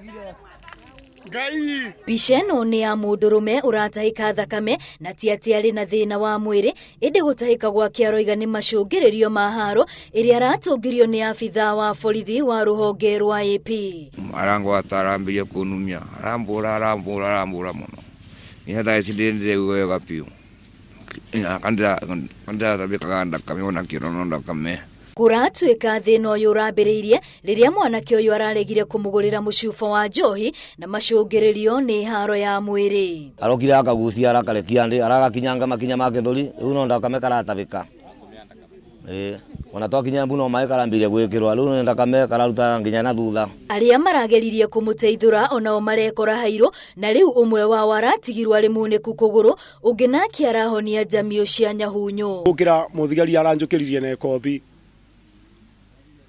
Ngai! Mbica ĩno nĩ ya mũndũrũme ũratahĩka thakame na ti atĩ arĩ na thĩna wa mwĩrĩ ĩndĩ gũtahĩka gwake aroiga nĩ macũngĩrĩrio ma haro ĩrĩa aratũngirio nĩ abithaa wa borithi wa rũhonge rwa AP. Arangwata arambĩrĩria kũnumia, arambũra arambũra arambũra mũno nginya thaa ici ndĩraigua wega biũ. Kandĩratambĩkaga thakame ona kĩoro no thakame. Kũratuĩka thĩna ũyũ ũrambĩrĩirie rĩrĩa mwanake ũyũ araregire kũmũgũrĩra mũcuba wa njohi na macũngĩrĩrio nĩ haro ya mwĩrĩ. Arokire akagucia arakarekia ndĩ aragakinyanga makinya ma gĩthũri rĩu no thakame karatabĩka. Ĩĩ ona twakinya Embu no maĩ karambĩrĩria gwĩkĩrwo rĩu nĩ thakame kararuta nginya na thutha. Arĩa marageririe kũmũteithũra onao marekora hairũ na rĩu ũmwe wao aratigirwo arĩ munĩku kũgũrũ ũngĩ nake arahonia njamiũ cia nyahunyu. Gũkĩra mũthigari aranjũkĩririe na ĩkobi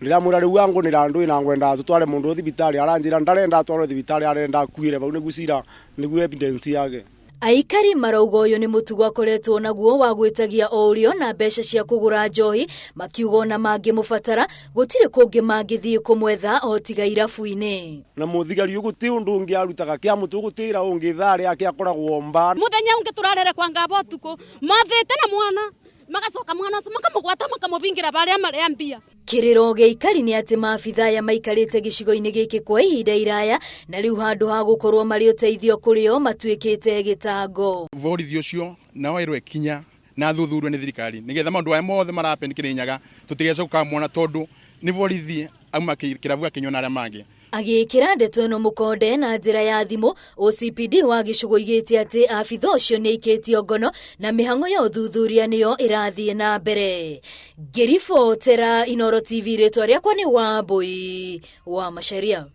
ndĩramwĩra rĩu angũnĩra ndũĩ na ngwendaga tũtware mũndũ ũyũ thibitarĩ aranjĩra ndarenda atwarwo thibitarĩ arenda akuĩre vau nĩguo cira nĩguo evidence yage. Aikari marauga ũyũ nĩ mũtugo akoretwo naguo wa gwĩtagia o ũrĩo na mbeca cia kũgũra njohi, makiuga ona mangĩmũbatara gũtirĩ kũngĩ mangĩthiĩ kũmwetha o tiga irabu-inĩ. Na mũthigari ũyũ gũtĩ ũndũ ũngĩ arutaga kĩa mũtwe gũtĩra ũngĩ ithaa rĩake akoragwo mba. Mũthenya ũngĩ tũrarere kwa ngaba ũtukũ mathĩte na mwana magacoka mwana ũcio makamũgwata makamũbingĩra barĩa marĩa mbia. Kĩrĩro gĩa aikari nĩ atĩ maabitha aya maikarĩte gĩcigo-inĩ gĩkĩ kwa ihinda iraya na rĩu handũ ha gũkorwo marĩ ũteithio kũrĩ o matuĩkĩte gĩtango. Borithi ũcio na oerwo ikinya na athuthurio nĩ thirikari nĩgetha maũndũ aya mothe mara happen Kĩrĩnyaga tũtigece gũkamona tondũ nĩ borithi auma kĩrabu akĩnyua na arĩa mangĩ. Agĩkĩra ndeto ĩno mũkonde na njĩra ya thimũ, OCPD wa gĩcigo oigĩte atĩ abitha ũcio nĩ aikĩtio ngono na mĩhang'o ya ũthuthuria nĩyo ĩrathiĩ na mbere. Ngĩribotera Inooro TV rĩtwa rĩakwa nĩ Wambũi wa Macharia.